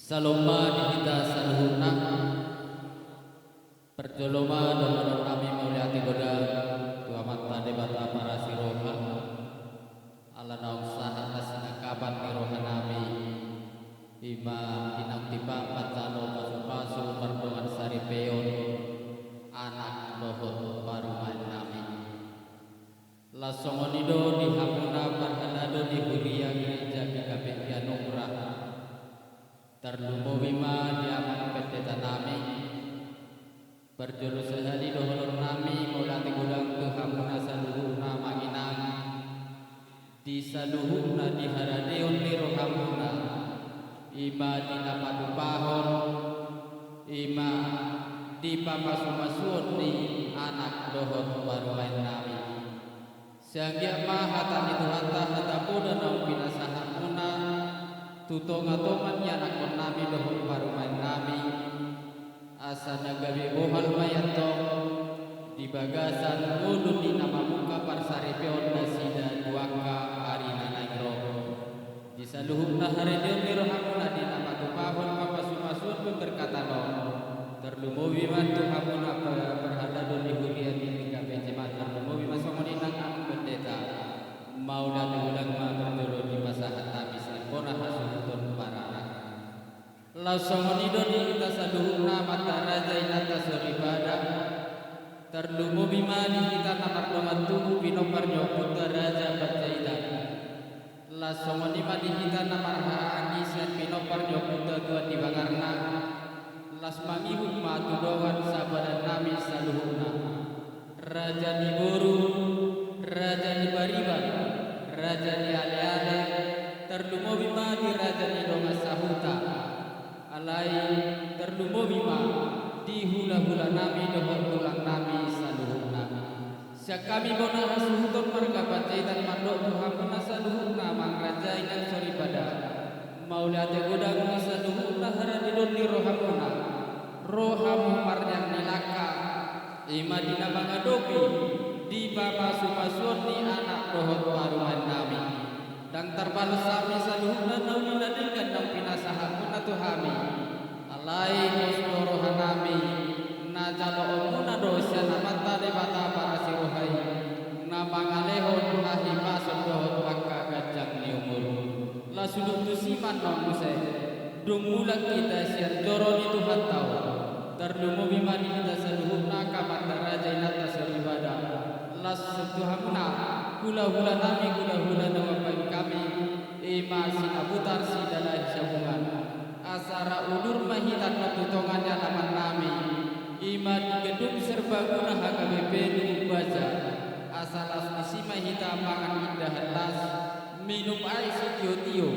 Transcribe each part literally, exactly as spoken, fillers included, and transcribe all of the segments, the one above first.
Salom ma di hita saluhutna. Parjolo ma dohonon nami mauliate godang tu Amanta Debata parasi roha, ala naung sahat na sinangkapan ni roha nami, i ma di naung tipa manjalo pasupasu mardongan saripeon anak dohot parumaen nami. Laos songon i do di hamuna parhalado ni huria gereja P K P I Anugrah. Tarlumobi ma di amang pendeta nami. Parjolo sahali dohonon nami mauliate godang tu hamuna saluhutna amang inang. Di saluhutna di haradeon ni rohamuna, i ma di na patupahon, i ma di pamasumasuon ni anak dohot parumaen nami. Sai anggiat ma hata ni Tuhanta hata poda naung pinasahatmuna tu tongatonga ni anakkon nami dohot parumaen nami, asa na gabe bohal ma i antong di bagasan ngolu ni na mamungka parsaripeon nasida tu angka ari na naeng ro. Di saluhutna haradeon ni rohamuna di na patupahon pamasumasuon pe berkatan on. Tarlumobi ma tu hamuna pa-, parhalado ni huria ni P K P I Jemaat, tarlumobi ma songon i nang amang pendeta. Mauliate godang ma parjolo dipasahat nami sian bona hasuhuton paranak. Laos songon i do di hita saluhutna amanta raja inanta soripada. Tarlumobi ma di hita na mardongan tubu pinompar ni ompunta Raja Panjaitan. Laos songon i ma di hita na marhahaanggi sian pinompar ni ompunta Tuan di Bangarna. Laos mangihut ma tu dongan sabadan nami saluhutna. Raja ni boru, raja ni pariban, raja ni aleale, tarlumobi ma di raja ni dongan sahuta. Alai tarlumobi ma di hulahula nami dohot tulang nami saluhutna. Sian hami bona hasuhuton marga Panjaitan mandok tu hamuna saluhutna amang raja inang soripada. Mauliate godang di saluhutna haradeon ni rohamuna. Ro hamu marniang ni langka, i ma di na mangadopi di pamasumasuon ni anak dohot parumaen nami. Ndang tarbalos hami saluhutna na uli na denggan naung pinasahatmuna tu hami. Alai pos do roha nami, na jaloonmuna do sian Amanta Debata parasi roha i, na mangalehon hahipason dohot angka ganjang ni umur. Laos unduk tusi ma annon muse, dung mulak hita sian joro ni Tuhanta on. Tarlumobi ma di hita saluhutna angka amanta raja inanta soripada. Laos tu hamuna hulahula nami, hulahula na huambahen hami, i ma Sinabutar Sidalahi Sabungan. Asa ra udur ma hita annon tu tonga ni alaman nami, i ma di Gedung Serbaguna H K B P di Umbaja. Asa laos disi ma hita mangan indahan las, minum aek sitiotio,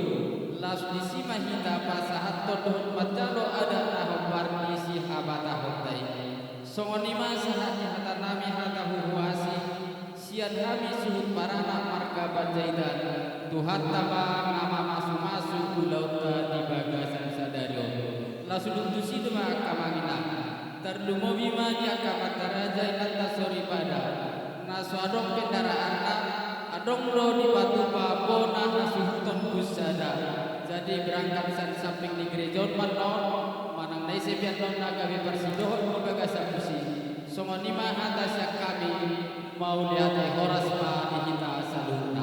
laos disi ma hita pasahathon dohot manjalo adat na hombar di sihabatahonta i. Songon i ma sahat ni hata nami hata huhuasi, sian hami suhut paranak marga Panjaitan, Tuhanta ma na mamasumasu ulaonta di bagasan sadari on. Laos unduk tusi do ma angka amang inang. Tarlumobi ma di angka amanta raja inanta soripada. Na so adong kendaraanna, adong do dipatupa bona hasuhuton pus sada. Jadi berangkat sian samping ni gereja on ma annon, manang na ise pe annon na gabe parsidohot di bagasan pus i. Songon i ma hata sian hami, mauliate horas ma di hita saluhutna.